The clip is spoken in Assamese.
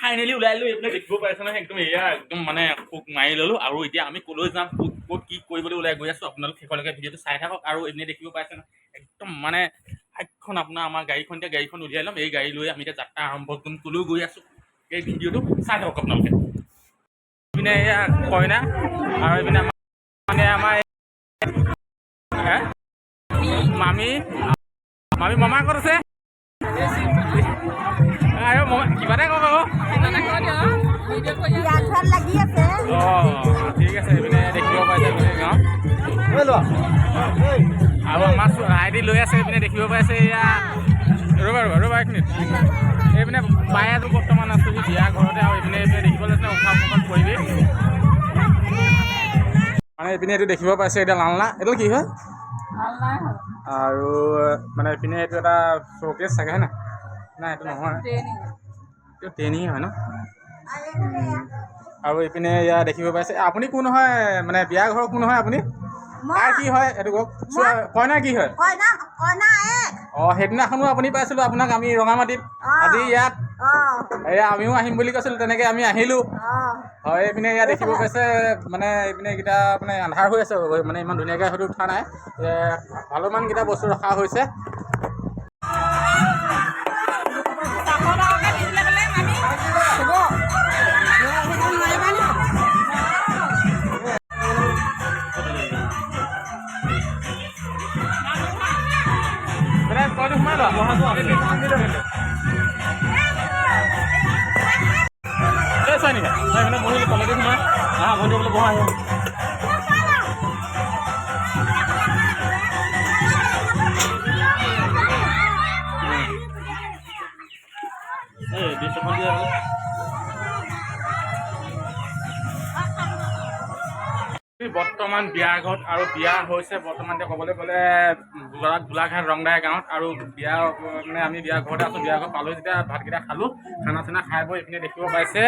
ফাইনেলি ওলাই আহিলো। এইবিলাক দেখিব পাইছে নহয়, একদম এয়া একদম মানে পোক মাৰি ল'লো। আৰু এতিয়া আমি ক'লৈ যাম, ক'ত ক'ত কি কৰিবলৈ ওলাই গৈ আছো, আপোনালোক শেষলৈকে ভিডিঅ'টো চাই থাকক। আৰু এইপিনে দেখিব পাইছে নহয়, একদম মানে বাইকখন আপোনাৰ আমাৰ গাড়ীখন, এতিয়া গাড়ীখন উলিয়াই ল'ম। এই গাড়ী লৈ আমি এতিয়া যাত্ৰা আৰম্ভ কৰিম। ক'লৈ গৈ আছো, এই ভিডিঅ'টো চাই থাকক আপোনালোকে। এইপিনে এয়া কইনা আৰু এইপিনে আমাৰ মানে আমাৰ হে? মামী, মামী, মামা ক'ত আছে? আৰু মামা কিবা এটা কওক আকৌ। বিয়া ঘৰত লাগি আছে। অঁ, ঠিক আছে। এইপিনে দেখিব পাইছে এইপিনে গাঁও আৰু আমাৰ আইডি লৈ আছে। এইপিনে দেখিব পাইছে এয়া, ৰ'বা ৰ'বা ৰ'বা এক মিনিট। এইপিনে পাই আছো, বৰ্তমান আছোহি বিয়া ঘৰতে। আৰু এইপিনে দেখিব লৈছে উশাহ মুখত পৰিৱেশ। মানে এইপিনে এইটো দেখিব পাইছে, এতিয়া লালনা এইটো কি হয়? আৰু মানে এইপিনে এইটো এটা শ্ব'কেছ চাগে, হয় নাই? নাই, এইটো নহয়, এইটো ট্ৰেইনিং হয় ন। আৰু এইপিনে ইয়াত দেখিব পাইছে, আপুনি কোন হয়? মানে বিয়া ঘৰৰ কোন হয় আপুনি? তাৰ কি হয় এইটো কওক। কইনা কি হয়? কইনা, কইনা এক। অঁ, সেইদিনাখনো আপুনি পাইছিলোঁ আপোনাক আমি ৰঙামাটিত। আজি ইয়াত। এয়া আমিও আহিম বুলি কৈছিলোঁ, তেনেকৈ আমি আহিলোঁ। হয়, এইপিনে ইয়াত দেখিব পাইছে, মানে এইপিনে এইকেইটা মানে আন্ধাৰ হৈ আছে, মানে ইমান ধুনীয়াকৈ হয়তো উঠা নাই। ভালেমানকেইটা বস্তু ৰখা হৈছে। ডাঙৰ ডাঙৰকে দি দিলে বোলে মামী হ'ব, সেইটো নোৱাৰিবা নি? মানে তইতো সোমাই লোৱা। এই চোৱা নেকি? মানে বহিলোঁ তলতে সোমাই। আহা ভণ্টি, বোলে বহা, আহিব। এই দৃশ্যখন দিয়া বোলে। বৰ্তমান বিয়া ঘৰত আৰু বিয়া হৈছে। বৰ্তমান এতিয়া ক'বলৈ গ'লে গোলাঘাট ৰংদাই গাঁৱত আৰু বিয়া মানে আমি বিয়া ঘৰতে আছোঁ। বিয়া ঘৰ পালোঁ যেতিয়া ভাতকেইটা খালোঁ, খানা চানা খাই বৈ এইপিনে দেখিব পাইছে।